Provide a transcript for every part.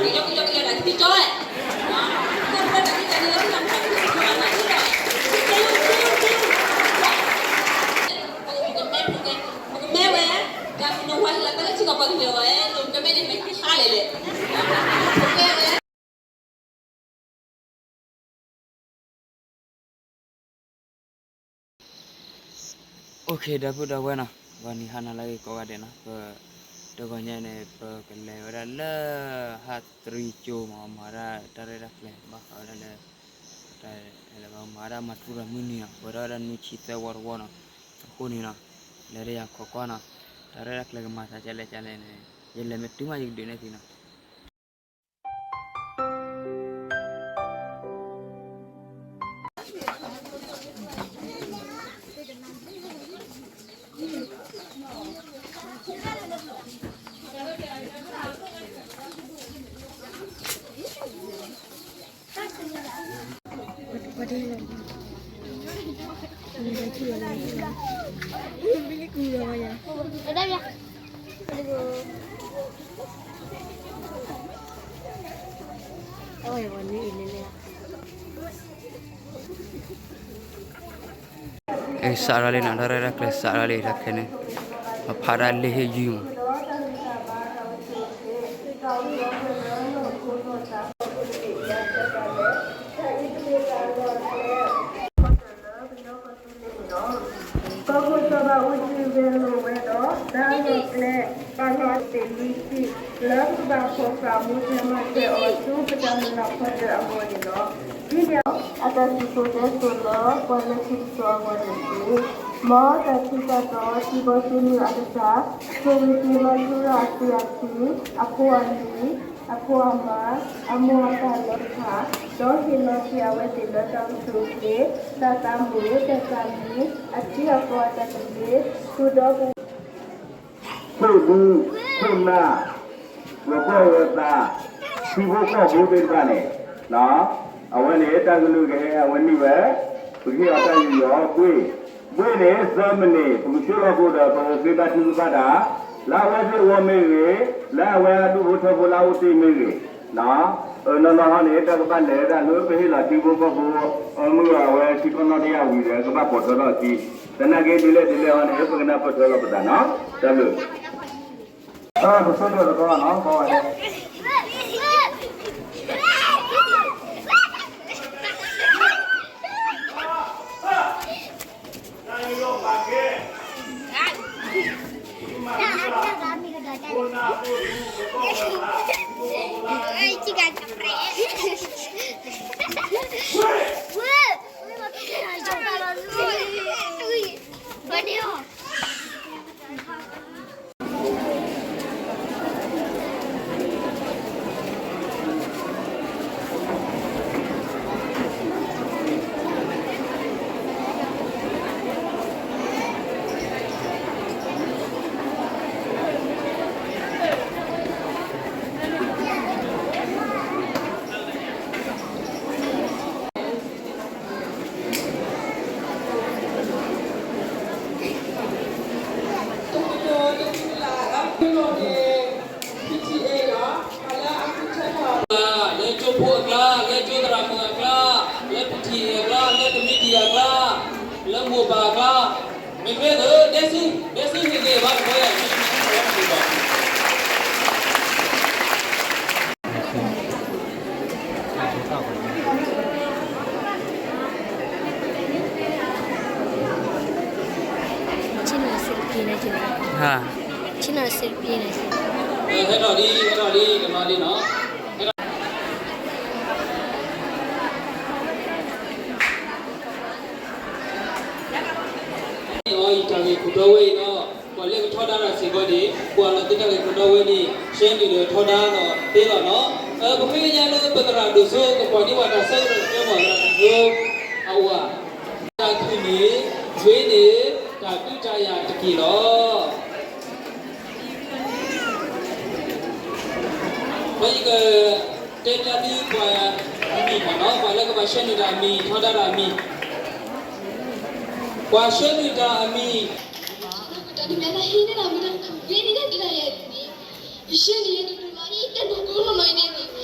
ကယီကယီကယီဒၣ်ကသံၣ်ကၠီဝဲ, ပကမဲဝဲ, ကနဝါဟံလီၤတၢ်လၢထံကီၢ်ပှၤကညီအဂီၢ်, ပကမဲန့ၣ် မဲာ်ချါလဲၣ်လဲၣ်, ပကမဲဝဲ OK ဒီပုၢ်ဒီဝဲၢ်နီၤ, ဂီၤနံၤဟါနၤလၢအဂ့ၤကိးဂၤဒဲးနီၤ, ပ, တဂီၤညါန့ၣ် ပကလဲၤဝဲဒၣ်လၢ ဟးတရံကၠိမး, မၤဒၣ်တၢ်ရဲၣ်တၢ်ကျဲၤ ဘၣ်ဃးဝဲဒၣ်လၢ တၢ်လဲၤဘၣ်မၤဒၣ်မၤထူရၤမုၢ်နံၤနီၤ, ပဝဲဒၣ်ဝဲဒၣ်နွံဆံသၢဝီတဝီနီၤ, အဃိန့ၣ်နီၤ, လဲၤဒီးယၤခိးကွၢ်နီၤ, တၢ်ရဲၣ်တၢ်ကျဲၤကမၤသးဒ်လဲၣ်ဒ်လဲၣ်န့ၣ် ယလဲၤမ့ၢ်တုၤမးယကဒုးနဲၣ်သုနီၤ. စးထီၣ်လံနီၤ, တၢ်ရဲၣ်တၢ်ကျဲၤစးထီၣ်လံတၢ်ခဲန့ၣ်, ပဖးဒၣ်လ့ဟ့ၣ်ယုၢ်မး. ကီၢ်ခိၣ်စီၤဘးအူကၠံ ဂဲၤလိာ်ဝဲဒီး တၢ်လီၢ်ကျဲ ပာ်လီၤသ့ၣ်လွံၢ်ထံၣ် လၢပကဘၣ်ဖီၣ်ဃာ်မူထွဲမၤထွဲအီၤဆူပတၢ်မုၢ်လၢ်ဖီတၢၣ်အဂီၢ်န့ၣ်လီၤ. ဒ်န့ၣ်အသိး အတၢ်စံၣ်စိၤတဲစိၤလၢပှၤလၢထံကစီၣ်အဂီၢ်န့ၣ်တက့ၢ်. မ်တၢ်ထံၣ်တၢ်တီထံဘီသ့ၣ်မုၢ်အကစၢ် ဆိၣ်ဂ့ၤက့ၤမၤထူရၤအသွံၣ်အဖံ အဖိအလံၤ အဖိအမါ အမိၢ်အပၢ်လၢတဖၣ် ဒီးဟ့ၣ်လီၤက့ၤအဝဲသ့ၣ်လၢတၢ်အိၣ်ဆူၣ်အိၣ်ချ့ တၢ်သးမုာ် တၢ်သးမံ အထံအကီၢ်အတၢ်သဘျ့ ဃုာ်ဒီးပ ခိၣ်ဒူ ခိၣ်နၢ် ဂီၤကီၢ်ဂီၤသး ထံဖိကီၢ်ဖိသ့ၣ်တဖၣ်န့ၣ် အဝဲန့ၣ်တၢ်ကလုၢ်ကဟဲ အဝဲန့ၢ်ဝဲ ပကဟ့ၣ်အီၤတၢ်ယူးယီၣ်ဘှ့ၣ်, ဘှ့ၣ်န့ၣ်သၢမံးနံး ပကဆှၢလီၤဃိဒီး ပကဃ့ဘါထုကဖၣ်တၢ် လၢအဝဲသ့ၣ်အဂီၢ်မ့ၢ်ဂ့ၤ, လၢအဝဲအဒူၣ်ဖိထၢဖိလၢအအိၣ်သ့ၣ်မ့ၢ်ဂ့ၤ, အနီၢ်နီၢ်ဟီန့ၣ် တၢ်ကဘၣ်လဲၤဝဲဒၣ်လၢပဟ့ၣ်လီၤထံဖိကီၢ်ဖိ မုၢ်အဝဲထံကီၢ်နီၢ်တယၢ်ဝံၤဒီး ကဘၣ်ပိာ်ထွဲထီၣ်အခံ, သနာ်က့ဒ်လဲၣ်ဒ်လဲၣ်ဟီန့ၣ် ပကနၢ်ပၢၢ်ထွဲလီၤပသးနီၤ, တၢ်ဘျုး ပဆိကမိၣ်တဘျီနီၤ ကိးဂၤဒဲး လၢကၠိဖိအကျါ, လၢကၠိသရၣ်မုၣ်အကျါ, လၢ P T A အကျါ, လၢ committee အကျါ, လၢမိၢ်ပၢ်အကျါ, မ့ၢ်မ့ၢ်သ့ၣ် ဒဲစု, ဒဲစုဟ့ၣ်ဂ့ၤဘၣ်တဘီယၤ ဟဲထီၣ်လံ, ဟဲထီၣ်လံ, ကမၤလံနီၤ. အံၤတၢ်ဂ့ၢ်ခိၣ်တီဝဲအံၤဒီး ပှၤလၢကထီဒါတၢ်စ့ၢ်ကီးန့ၣ် ကွၢ်လီၤသုတၢ်ဂ့ၢ်ခိၣ်တီဝဲန့ၣ် ဆှၢနုာ်ဒီးထီဒါဒီးသ့လီၤနီၤ. ပဃ့ကညးလၢပသရၣ်ဒိၣ်စိ ကကွၢ်ဒံးဘၣ်တၢ်ဆၢကတီၢ်တဘျီဘၣ်သရၣ်ဒိၣ်စိ အဝဲ တၢ်ခုၣ်န့ၣ် ယွ့န့ၣ် တၢ်ဒုးတၢ်ယၤတက့ၢ်လီၤ. ဒီးယက တဲပျးသုပှၤအမံၤမ့ၢ်နီၤ, ပှၤလၢကဘၣ်ဆှၢနုာ်တၢ်အမံၤ ထီဒါတၢ်အမံၤ, ပှၤဆှၢနုာ်တၢ်အမံၤ, တၢ်ဒုးတၢ်ယၤဟံးန့ၢ်တၢ်မ့ၢ်တၢ်ဂ့ၤန့ၣ် တၢ်ဒုးတၢ်ယၤန့ၣ်, ယဆှၢနုာ်ယဲတဒိၣ်လီၤအံၤ တဒိၣ်ကိးလီၤလီၤအံၤန့ၣ်,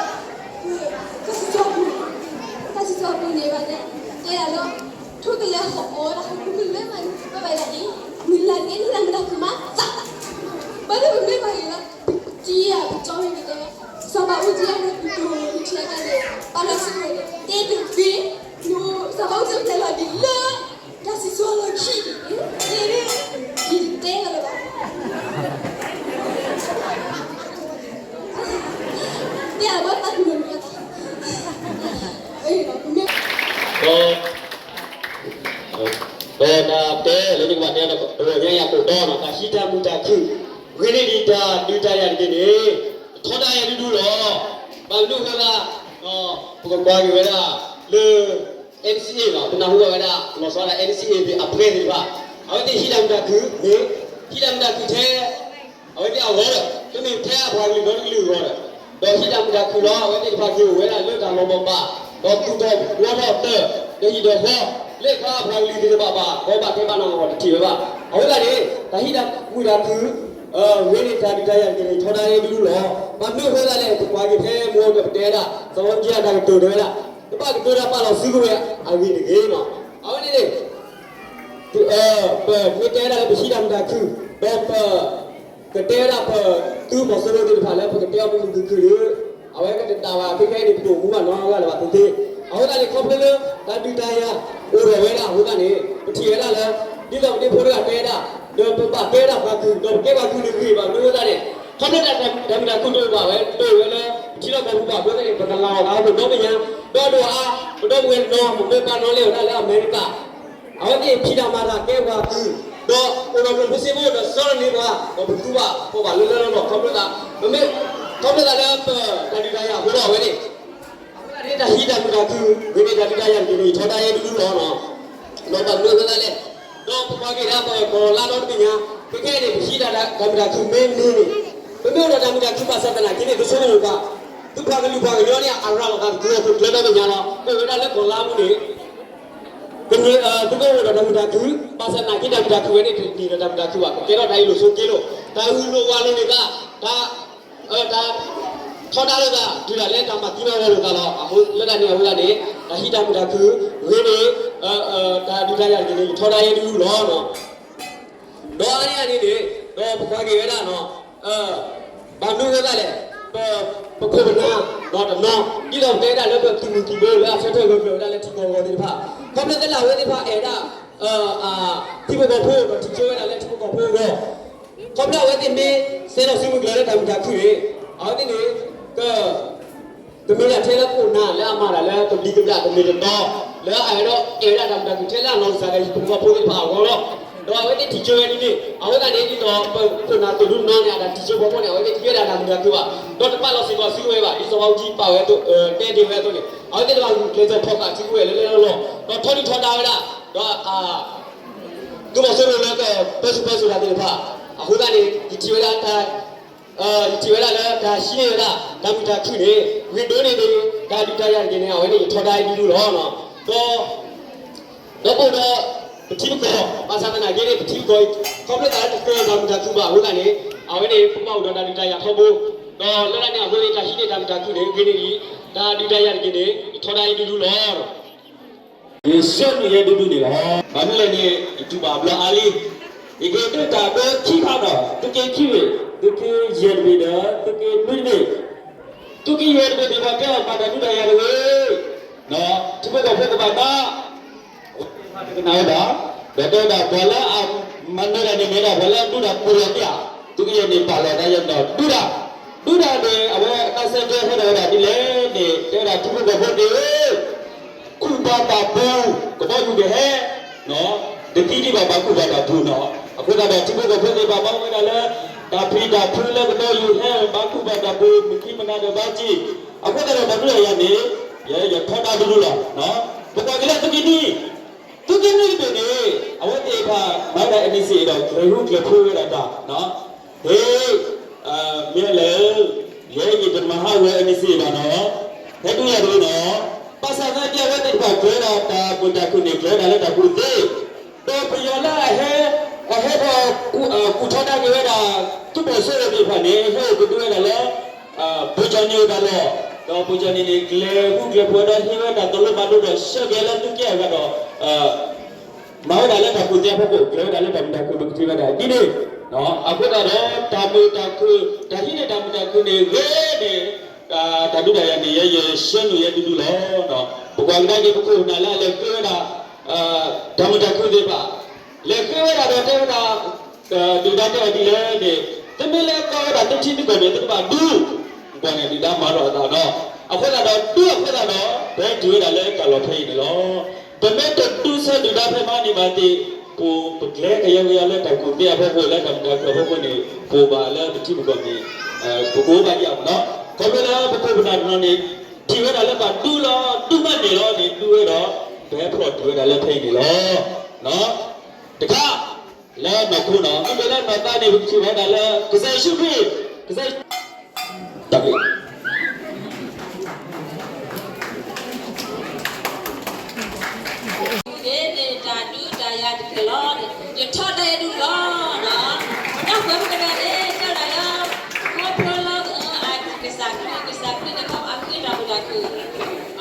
တၢ်စံးထီၣ်ပူၤ, တၢ်စံးထီၣ်ပူၤန့ၣ်ဘၣ်န့ၣ်, တဲဒၣ်လၢ ထိၣ်ကလဲၤဟီၣ်အီၤတၢ်ဟီၣ်ခိၣ်ကလဲၤမးန့ၣ် ဘၣ်ဘၣ်ဒၣ်အံၤ, မုၢ်လၢ်န့ၣ်လၢမတၤခုၣ်မးသးသး, ဘၣ်လၢပမ့ၢ်ဘၣ်ဂ့ၤလၢ ပတံၤဧါ ပကၠီမ့ၢ်ကတဲ, စီၤဘးအူကၠံအတၢ်ကတိၤ ပထံၣ်အကါန့ၣ် ပာ်လီၤစုဝဲန့ၣ် တဲတဂ့ၤ, စီၤဘးအူကၠံဖျဲးလီၤဒ်လၢ တၢ်စံၣ်စိၤလီၢ်ခံ, ယတတဲလၢၤဘၣ်, တဲအဘၣ်သးကမုာ်န့ၣ်, ဒီး ဒီးတၢ်တဲလၢယကဘၣ်တဲဒီး တဂီၤညါယၤကိးတီနီၤ တၢ်ဟံးတၢ်မုာ်တၢ်ခုၣ်, ဂ့ၤန့ၢ်ဒံးတၢ်ဒုးတၢ်ယၤတက့ၢ်န့ၣ်, ထီဒါယၤဒူဒူလီၤ. ဘၣ်မနုၤအဃိသတး, ပကကွၢ်က့ၤဝဲဒၣ်လၢ NCA လီၤ, ပနၢ်ဟူဘၣ်ဝဲဒၣ် လီၤဆီဒၣ် NCA သ့ၣ်အပှဲၤသ့ၣ်တဖၣ်, အဝဲသ့ၣ်ဟံးတၢ်မုာ်တၢ်ခုၣ်, မ့ၢ်ဟံးတၢ်မုာ်တၢ်ခုၣ်ထဲ အဝဲသ့ၣ်အဂီၢ်ဒီး တမ့ၢ်ထဲအပှၤကလုာ်ဒီတကလုာ်အဂီၢ်ဒီး, ဒီးဟံးတၢ်မုာ်တၢ်ခုၣ်လီၤ. အဝဲသ့ၣ်တဖၣ်က့ၤအိၣ်ဝဲဒၣ်လၢတၢ်လီၤမၢ်ဘၣ်, ဒီးသူၣ်ထီၣ်ဘှီထီၣ်တၢၢ်, ဒီးဟံၣ်ဒီးဃီ, လၢခါအပှၤကလုာ်သ့ၣ်တဖၣ်ဘၣ် ကီဘၣ်ခဲဘၣ်နးနးအဂီၢ်တထံၣ်ဝဲဘၣ်. အဃိသတးန့ၣ် တၢ်ဟံးတၢ်မုာ်တၢ်ခုၣ် ဂ့ၤန့ၢ်တၢ်ဒုးတၢ်ယၤတက့ၢ်န့ၣ် ထီဒါယၤဒူဒူလီၤ. ဘၣ်မနုၤအဃိသတးလဲၣ်, ပကွၢ်က့ၤဖဲမုၢ်ဂီၤကပတဲဝဲဒၣ် စီၤဘးအူကၠံအတၢ်ကတိၤတဲဝဲဒၣ်, တဘၣ်ကတိၤတၢ်ပာ်လီၤစုကဝဲၤအဂ့ၢ်တဂ့ၤနီၤ. အဝဲန့ၣ်န့ၣ် ပမ့ၢ်တဲဝဲဒၣ်လၢပဟံးတၢ်မုာ်တၢ်ခုၣ်, ဒီးပ ကတဲဝဲဒၣ်ပသုးမီၤစိရိၤသ့ၣ်တဖၣ်လၢပကတဲအီၤမုာ်မုာ်ခုၣ်ခုၣ်ဒီး, အဝဲကတတၢ်ဘၣ် ခဲခဲအံၤန့ၣ် ပတအိၣ်မူဘၣ်နီတဂၤလၢၤဘၣ်သ့သ့. အဃိသတးန့ၣ် ခီဖျိလၢတၢ်ဒုးတၢ်ယၤအိၣ်ထီၣ်ဝဲဒၣ်အဃိသတးန့ၣ် ပထံၣ်ဝဲဒၣ်လၢ ဒ်သိးပဒ့ဖိတဂၤတဲဝဲဒၣ်, ဒီးပဘၣ်တဲဒၣ်ပှၤခုၣ်, ဒီးပကဲပှၤခုၣ်န့ၣ်ဂ့ၤဘၣ်မနုၤအဃိသတးန့ၣ်, ခီဖျိတၢ်ဒုးတၢ်မုာ်တၢ်ခုၣ်တအိၣ်ဘၣ်ဝဲ တအိၣ်ဝဲလၢ ပထံလီၢ်ကီၢ်ပူၤဘၣ်အဃိသတးန့ၣ် ပကလၤအီၤတၢ်အိၣ်ဖှိၣ်ဒီဘ့ၣ်ညါ, ဒီးဒိၣ်အါ, ပဒီပုၢ်ဝဲၢ်တနီၤ ပမ့ၢ်ပာ်နီၣ်လဲၢ်ဝဲဒၣ်လၢအမဲရကၤ အဝဲသ့ၣ်ဖံးတၢ်မၤတၢ်ကဲပှၤကုၢ်, ဒီးအိၣ်ဒီးကျိၣ်ဖိစ့ဖိဒီးစၢလီၤန့ၢ်ပှၤ, ဒီးပသူဘၣ်ဖှီၣ်ဘၣ်လၢလၢလီၢ်လီၢ် ခီဖျိသး, ပမ့ၢ်, ခီဖျိသးလၢပတၢ်ဒုးတၢ်ယၤအဃိလီၤအဝဲန့ၣ်, အဃိသတးန့ၣ် တၢ်ဟံးတၢ်မုာ်တၢ်ခုၣ်, ဂ့ၤန့ၢ်တၢ်ဒုးတၢ်ယၤတက့ၢ်န့ၣ် ထီဒါယၤဒူဒူလီၤနီၤ, ဒီးဘၣ်မနုၤအဃိသတးလဲၣ်, ဒီးပကွၢ်က့ၤဒၣ်ပကီၢ်လါဒီတဘ့ၣ်ညါ, ခဲခဲအံၤန့ၣ် ပဟံးတၢ်တၢ်မုာ်တၢ်ခုၣ်မ့ၢ်န့ၣ်န့ၣ်, ပမ့ၢ်အိၣ်ဒီးတၢ်မုာ်တၢ်ခုၣ်ဘၣ်ဆၣ်သနာ်က့န့ၣ် တဆိကမိၣ်ဘၣ်, သုပှၤကလုာ်ပှၤကညီန့ၣ် အရၤလီၤသးက့ၤအီၤကျၢၤဒီဘ့ၣ်ညါလီၤ, အိၣ်ဝဲဒၣ်လၢကီၢ်လါပူၤန့ၣ် ကန့ၢ်, သုကအိၣ်ဒီးတၢ်မုာ်တၢ်ခုၣ်, ဘၣ်ဆၣ်သနာ်က့တၢ်မုာ်တၢ်ခုၣ်ဝဲန့ၣ် တန့ၢ်ဒီးတၢ်မုာ်တၢ်ခုၣ်ဘၣ်, ကကဲထီၣ်တၢ်အ့ၣ်လိာ်ဆိးက့လိာ်, တၢ်ဂုၤလိာ်ဝါလိာ်န့ၣ်သး, တၢ်, တၢ် ထီဒါလိာ်သး တုၤဒၣ်လဲာ်တၢ်မၤသံမၤဝီလိာ်သးလီၤ. အဃိလၢတၢ်န့ၣ်အဝဲဒၣ်န့ၣ် တၢ်ဟံးတၢ်မုာ်တၢ်ခုၣ် ဂ့ၤန့ၣ် တၢ်ဒုးတၢ်ယၤတက့ၢ်န့ၣ် ယထီဒါယဲဒူဒူလီၤ. ဒီးအါန့ၢ်အန့ၣ်န့ၣ် ဒီးပကွၢ်က့ၤဝဲဒၣ် ဘၣ်မနုၤအဃိသတးလဲၣ်, ပခိၣ်ပနၢ် ဒီးတနီၤ ဒ်သိးပတဲဝဲဒၣ်လၢပသုးမုၢ်သံၣ်ဘိ လၢအဆၢထၢၣ်ဂၢၢ်ကျၢၤဝဲဒၣ်လၢထံကီၢ်အဂီၢ်သ့ၣ်တဖၣ်, ခီဖျိသ့လၢအဝဲသ့ၣ်တဖၣ်အဲၣ်ဒၣ် ထံဖိကီၢ်ဖိ ဒီးထံၣ်ဆိဝဲဒၣ်လၢထံဖိကီၢ်ဖိအဂီၢ်, ခီဖျိအဝဲသ့ၣ်မ့ၢ်စဲးလီၤစုမုၢ်ကျၢၤလၢတၢ်မုာ်တၢ်ခုၣ်န့ၣ် အဝဲသ့ၣ်န့ၣ် က ကမ့ၢ်ဒၣ်ထဲလၢခိၣ်နၢ်လၢအမၤတၢ်လၢကဘျံးကဘျၣ်တမ့ၢ်တတီ, လၢအအဲၣ်ဒိးအဲၣ်ဝဲဒၣ်တၢ်မုာ်တၢ်ခုၣ်ထဲလၢအနီၢ်ကစၢ်ဒီးဟံၣ်ဖိဃီဖိသ့ၣ်တဖၣ်အဂီၢ်လီၤ. ဒီးအဝဲသ့ၣ်ထံၣ်ဆိဝဲဒ်န့ၣ် အဃိသတးန့ၣ် ဒ်သိးပခိၣ်နၢ်သိၣ်ဒူနီၢ်န့ၣ် အတၢ်ထံၣ်ဆိဖီခိၣ်န့ၣ် အဝဲသ့ၣ်ထံၣ်ဝဲဒၣ်တၢ်မုာ်တၢ်ခုၣ်ဘၣ်, ဒီးတပာ်လီၤစ့ၢ်ကီးစုကဝဲၤဘၣ်, ဒ်စီၤဘၣ်အူကၠံပာ်ဝဲ တဲဒၣ်ဝဲအသိးန့ၣ် အဝဲသ့ၣ်တဖၣ်ဂုာ်ကျဲးစၢးဖီၣ်ဃာ်စုကဝဲၤလၢလၢလီၢ်လီၢ်, ဒီးထီဒုၣ်ထီဒါဝဲဒၣ် ဒီး သုးမီၤစိရိၤလၢကပၢဆူၣ်ပၢစိးတၢ်သ့ၣ်တဖၣ်, အဃိသတးန့ၣ် ယထံၣ်ဝဲဒၣ် ယထံၣ်ဝဲဒၣ်လၢတၢ်ဟံးန့ၢ်ဝဲဒၣ် တၢ်မုာ်တၢ်ခုၣ်န့ၣ် ဂ့ၤဒိၣ်န့ၢ်ဒံး တၢ်ဒုးတၢ်ယၤတက့ၢ်န့ၣ် အဝဲန့ၣ်ယထီဒါဒူဒူလီၤ. ဒီး ဒီးပအိၣ်ဒီး ပထံပကီၢ် ဘၣ်ဆၣ်သနာ်က့န့ၣ် ပထံပကီၢ် ခီဖျိသးလၢတကြၢးတၢ်မုာ်တၢ်ခုၣ်ဘၣ်အဃိသတးန့ၣ် အဝဲန့ၣ် ပကဘၣ်အိၣ်ဒီးတၢ်ဒုးတၢ်ယၤထီဘိ, ဒီးလၢတၢ်န့ၣ်အဃိန့ၣ် တၢ်ဟံးန့ၢ်တၢ်မုာ်တၢ်ခုၣ်န့ၣ် ဂ့ၤန့ၢ်ဒံး တၢ်ဒုးတၢ်ယၤတက့ၢ်န့ၣ် ယထီဒါဒူဒူလီၤ. ယဆှၢနုာ်ယဲဒူဒူန့ၣ်လီၤ. ဘၣ်မနုၤလဲၣ်န့ၣ် ယတူၢ်ဘၣ်ဘျီအါလံ, ယက့ၤဒုးတၢ်ဒိခံခါဒီး သုးက့ခံဘ့ၣ်, သုးက့ယဲၢ်တဘ့ၣ်ဒီး သုးက့နွံတဘ့ၣ်, သုးက့ယဲၢ်တဘ့ၣ်န့ၣ် ပှၤတဲအီၤမၤတၢ်ဒုးတၢ်ယၤတဂ့ၤ, ထံဖိကီၢ်ဖိကဘၣ်မၤ အဝဲသ့ၣ်တဖၣ်တကနၣ်ဝဲဘၣ်, ဒီးတဲဝဲဒၣ်ပှၤလၢအမၤနၢၤတၢ်န့ၣ်မ့ၢ်ဒၣ်ပှၤလၢအဒူတၢ်ပူၤလီၤမ့ၢ်ဧါ, သုးက့ယဲၢ်န့ၣ်ပာ်လီၤတၢ်ယဲဒီးဒူတၢ်, ဒူတၢ်န့ၣ် အဝဲအတၢ်ဆၢတဲဟဲဒီးဝဲဒၣ်ဒ်လဲၣ်န့ၣ် တဲဝဲဒၣ်ထံဖိကီၢ်ဖိသ့ၣ်ဧၢ ကူၣ်ဘၣ်တၢ်ပူၤ ကဘီယူၤကဟဲ, တသံဒံးဘၣ်ဘၣ်ကူၣ်ဘၣ်တၢ်ပူၤနီၤ, အဃိသတးဒီးထံဖိကီၢ်ဖိသ့ၣ်ဘၣ်မၤဝဲဒၣ်လၢ တၢ်ဖံးတၢ်ဖုးလၢကဘီယူၤဟဲ ဘၣ်ကူၣ်ဘၣ်တၢ်ပူၤ မုၢ်ခံမနၤဒီးဘါစ့, အဃိသတးဒီးတၢ်ဒုးတၢ်ယၤန့ၣ် ယဲယထီဒါဒူဒူလီၤ. ပကွၢ်က့ၤလၢသုးက့နွံ, သုးက့နွံတဘ့ၣ်န့ၣ် အဝဲသ့ၣ်တဖၣ်မၤဝဲဒၣ် NCA ဒီးကျဲၤဟူကျဲၤဖိးဝဲဒၣ်တၢ် ဟ့ၣ် မ့ၢ်လဲၣ်, ယဲယတမၤဟးဂီၤ NCA ဘၣ်နီၤ, ဟဲဒုးယၤတဂ့ၤနီၤ, ဘၣ်ဆၣ်သနာ်က့ အဝဲသ့ၣ်တဖၣ်ကျဲၤဝဲဒၣ်တၢ်မုာ်တၢ်ခုၣ်န့ၣ် ကျဲၤဝဲဒၣ်လၢတၢ်ကူၣ်သ့, ဒီးပယီၤလၢအဟဲ အဟဲထီၣ် ကူၣ်ထီဒါက့ၤဝဲဒၣ် သုးမီၤစိရိၤသ့ၣ်တဖၣ်န့ၣ် ဟဲအိၣ်ကဒုဝဲဒၣ်လၢ ပူၤကၠီၣ်နံၣ်အတၢ်လီၢ်, ဒီးပူၤကၠီၣ်နံၣ်န့ၣ် ကျဲၤဟူကျဲၤဖိးဒီးဟ့ၣ်ဝဲဒၣ်တလိၣ်ဘၣ်ဒိဒီးဆှၢက့ၤလၢသုးက့အဂၤဒီး မၤဝဲဒၣ်လၢတၢ်ကူၣ်သ့အဖီခိၣ် ကျဲၤဝဲဒၣ်လၢတၢ်မုာ်တၢ်ခုၣ်မ့ၢ်ဒၣ်ဒ်န့ၣ်, အဃိသတးဒီး တၢ်မုာ်တၢ်ခုၣ် တၢ်ဟံးန့ၢ်တၢ်မုာ်တၢ်ခုၣ်န့ၣ် ဂ့ၤန့ၢ် တၢ်ဒုးတၢ်ယၤန့ၣ် ယဲယဆှၢနုာ်ယဲဒူဒူလီၤ. ပကွၢ်ကဒါက့ၤပခိၣ်ပနၢ်လၢအလဲၤဃ့ဝဲဒၣ် တၢ်မုာ်တၢ်ခုၣ်သ့ၣ်တဖၣ် လဲၤဃ့ဝဲဒၣ်ဒီးတဲဝဲဒၣ် ဒုၣ်ဒါတဲအီၤဒ်လဲၣ်န့ၣ် သုမ့ၢ်လဲၤကီဝဲဒၣ်သုထံသုကီၢ်န့ၣ် သုကဘၣ်ဒူ ပှၤန့ၣ်ဒုၣ်ဒါမၤထီၣ်အသးဒီး အဃိသတးဒီး ဒူအဃိသတးဒီး ပဟဲတုၤဝဲဒၣ်လၢတၢ်လီၢ်ဖဲအံၤန့ၣ်လီၤ. ပမ့ၢ်တဒူဆၢဒုၣ်ဒါဖဲမဟါန့ၣ်ဘၣ်သ့ၣ် ပ ပကျဲၤကယီကယီလၢတၢ်ကူၣ်သ့အဖီခိၣ် လၢတၢ်မုာ်တၢ်ခုၣ်အဖီခိၣ်န့ၣ် ပဘၣ်လၢပထံပကီၢ်န့ၣ် ပကအိၣ်ဘၣ်ဒံးအါမးနီၤ. ခီဖျိလၢပခိၣ်ပနၢ်တနီၤန့ၣ် ထံၣ်ဝဲဒၣ်လၢဘၣ်ဒူလီၤ ဒူမးန့ၣ်လီၤန့ၣ် ဒူဝဲဒီး ပဟဲဖျီၣ်တုၤဝဲဒၣ်လၢဖဲအံၤန့ၣ်လီၤ. တခါ လၢနီၢ်ခိနီၤ မ့မ့ၢ်လၢနီၢ်သးန့ၣ် ပကထံၣ်ဘၣ်ဝဲဒၣ်လၢ ကစၢ်ယ့ၣ်ၡူးခရံာ် ကစၢ်ယ့ၣ်ၡူး န့ၣ် တၢ်ဒုးတၢ်ယၤတက့ၢ်လီၤ. ယထီဒါယဲဒူလီၤ. တၢ်ကွဲးပကတဲန့ၣ် တဲဒၣ်လၢ ခီဖျိလၢ ကစၢ်ခရံာ် ကစၢ်ခရံာ်န့ၣ် အဃ့တၢ်မုာ်တၢ်ခုၣ်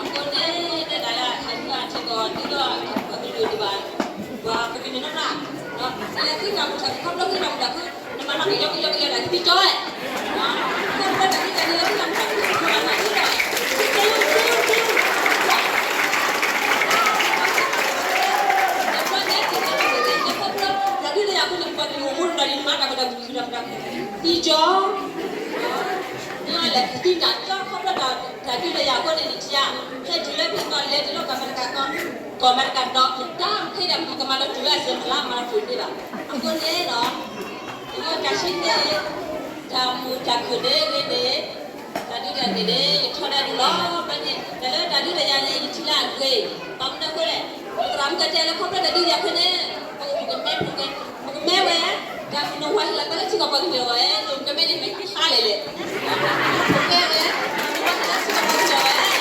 အဃိန့ၣ် တဲဒၣ်လၢ အထံကီၢ် ဒ်သိး ပကလုၢ်ဒံးဘၣ် ပှၤပကန့ၢ်နီၢ်နီၢ် လဲၤဃ့တၢ်မုာ်တၢ်ခုၣ် ခီဖျိဃ့တၢ်မုာ်တၢ်ခုၣ် နမၤနီၣ်ကယီကယီကယီဒၣ် ကသံၣ်ကၠီဝဲ ခီဖျိတၢ်ဒုးတၢ်ယၤန့ၣ် ဃ့တၢ်မုာ်တၢ်ခုၣ် နမၤနီၣ်ကယီကယီ ကယီကယီ ခီဖျိတၢ်ဒုးတၢ်ယၤအဃိန့ၣ် ပှၤကလုာ်အိၣ်မူတနီၤန့ၣ် နမၤတၢ်မုာ်တၢ်ခုၣ် တၢ်မုာ်တၢ်ခုၣ် သံၣ်ကၠီ နလဲၤကသံၣ်ကၠီ ခီဖျိတၢ်ဒုးတၢ်ယၤအဃိန့ၣ် နထံၣ်ဧါ ဟဲတုၤလၢဖဲကီၢ်လဲၤတုၤလၢကီၢ်အမဲရကၤ ကီၢ်အမဲရကၤဒီး နတၢ်ခဲလၢာ် မ့ၢ်ကမၤလၢတုၤလၢအစဲးမလါ မၤလၢတုၤသ့ဘၣ် အဃိန့ၣ်ဒီး ယကစံးန့ၣ် တၢ်မုာ်တၢ်ခုၣ်န့ၣ်ဂ့ၤန့ၣ် တၢ်ဒုးတၢ်ယၤန့ၣ် ယထီဒါဒူလီၤ ဖဲန့ၣ် တၢ်လၢတၢ်ဒုးတၢ်ယၤန့ၣ် ယထံၣ်လၢအဂ့ၤ ဘၣ်မနုၤအဃိလဲၣ် ပသရၣ်မုၣ်ကတဲလၢခီဖျိတၢ်ဒုးတၢ်ယၤအဃိန့ၣ် ပကမဲ ပကမဲဝဲ တၢ်မနုၤဝဲလၢတၢ်လၢထံကီၢ်ပှၤကလုာ်အဂီၢ် ဒ်ပကမဲန့ၣ် မ့ၢ်ဟံးဃါလဲၣ်လဲၣ် ပကမဲဝဲ တၢ်မနုၤဝဲလၢထံကီၢ်ပှၤကလုာ်အဂီၢ် ခီဖျိကံၢ်ဘၣ်ယွ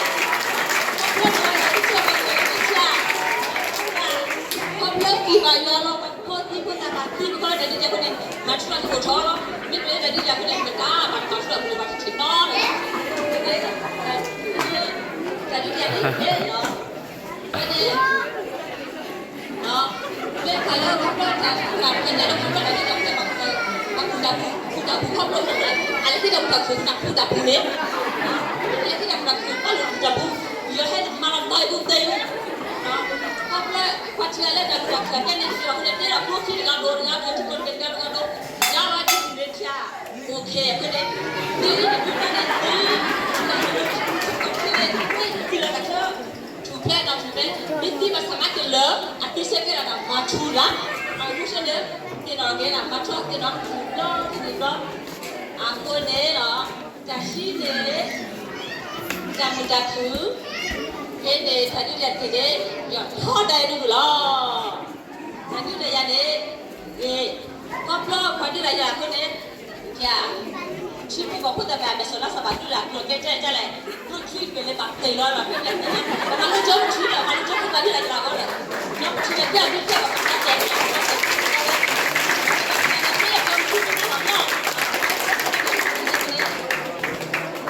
ၤလီၤ ပှၤဖိသံဖိသၣ်ဘၣ်သံ ပကီၢ်လၢတၢ်ဒုးတၢ်ယၤအဃိန့ၣ် မၤထူၣ်လီၤကအိၣ်ထီၣ်လီၤ မ့ၢ်တၢ်လၢတၢ်ဒုးတၢ်ယၤအဃိန့ၣ် ပတၢ်ဘၣ်မၤထူၣ်လီၤကအိၣ်ဘၣ်တထံၣ်နီတဂၤ တၢ်ဒုးယၤန့ၣ် ဖဲန့ၣ် မ့ၢ်ခါလၢခီဖျိတၢ် တၢ်ဖဲန့ၣ်လၢခီဖျိတၢ် ပှၤကူၣ်တၢ်ပူၤ ပှၤကူၣ်တၢ်ပူၤခီဖျိန့ၣ် အလဲၤသံတၢ်ကူၣ်တၢ်ကူၣ် တၢ်ကူၣ်တၢ်ပူၤန့ၣ် အလဲၤသံတၢ်ကူၣ်တၢ်ကူၣ် ဘၣ်လိာ်ကူၣ်တၢ်ပူၤ ယဟဲမၤလီၤမၤအံၤပူၤသ့ၣ် ခီဖျိပှၤထံၣ်အီၤလၢတၢ်ကူၣ်တၢ်ကူၣ်အကဲန့ၣ် ယွၤအဃိန့ၣ် တဲလီၤကျိချံတဂၤဒိၣ်တဂၤဒိၣ် ထံကျိတဂၤတဂၤဒိၣ် ယၤလီၤထံၣ်န့ၣ်ထံၣ် အိၣ်ခဲအဃိန့ၣ် သုန့ၣ်သုန့ၣ်သု ထံကျိတဂၤဒိၣ် ထံကျိတဂၤဒိၣ် ထူၣ်ဖျဲးနီၣ်ထူၣ်ဖျဲး မ့ၢ်သံဘၣ်ဆၣ်မၤက့ၤလၢ အသုဆဲကဲဒၣ်တၢ်မၤထူရၤ အဝဲဆဲန့ၣ် သ့ၣ်နီၣ်က့ၤဒၣ် မၤထူရၤသ့ၣ်နီၣ်ထူၣ်ဘျီတနံၤဘျီ အဃိန့ၣ်လီၤ တၢ်ဟံးန့ၣ် တၢ်မုာ်တၢ်ခုၣ် ဖဲန့ၣ်တၢ်ဒုးယၤတက့ၢ်န့ၣ် ယထီဒါအံၤဒ်န့ၣ်လီၤ တၢ်ဒုးယၤန့ၣ် ဂ့ၤ ခီဖျိပှၤဒုးယၤအဃိန့ၣ် ယၤ ထံဖိကီၢ်ဖိသ့ၣ်တဖၣ် မဲာ်ဆှးလါစၢ်ဘၣ်ဒုးယၤကျိၤကဲတဲတဲလဲၣ် ကျိချံက့ၤလၢဘၣ်သ့ၣ်လီၤလီၤ ပမၤလိကၠိပထံလီၤ မၤလိကၠိဖိသးဒုးယၤယၤအဂီၢ်လီၤ ကၠိပထံန့ၣ် ကဲအဒုးကဲအီၤ ကဲအီၤ အဃိ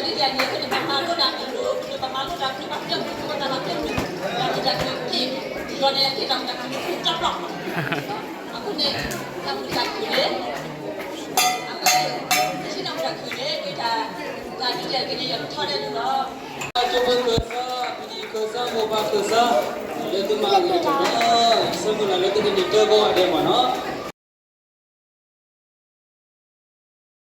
န့ၣ် တၢ်မုာ်တၢ်ခုၣ်န့ၣ် အဝဲ တၢ်မုာ်တၢ်ခုၣ်န့ၣ် မ့ၢ်တၢ် တၢ်ဒုးယၤက့ၤန့ၣ် ယထီဒါဒ်န့ၣ်လီၤ ကၠိဖိခၢၣ်စၢ ပဟံၣ်ခၢၣ်စၢ မိၢ်ပၢ်ခၢၣ်စၢ လၢသုမၤဂ့ၤတၢ်လီၤ ယဆၢမုၢ်လၢ်လၢသုကနံၤတၢ်ဘီဒဲးမ့ၢ်နီၤ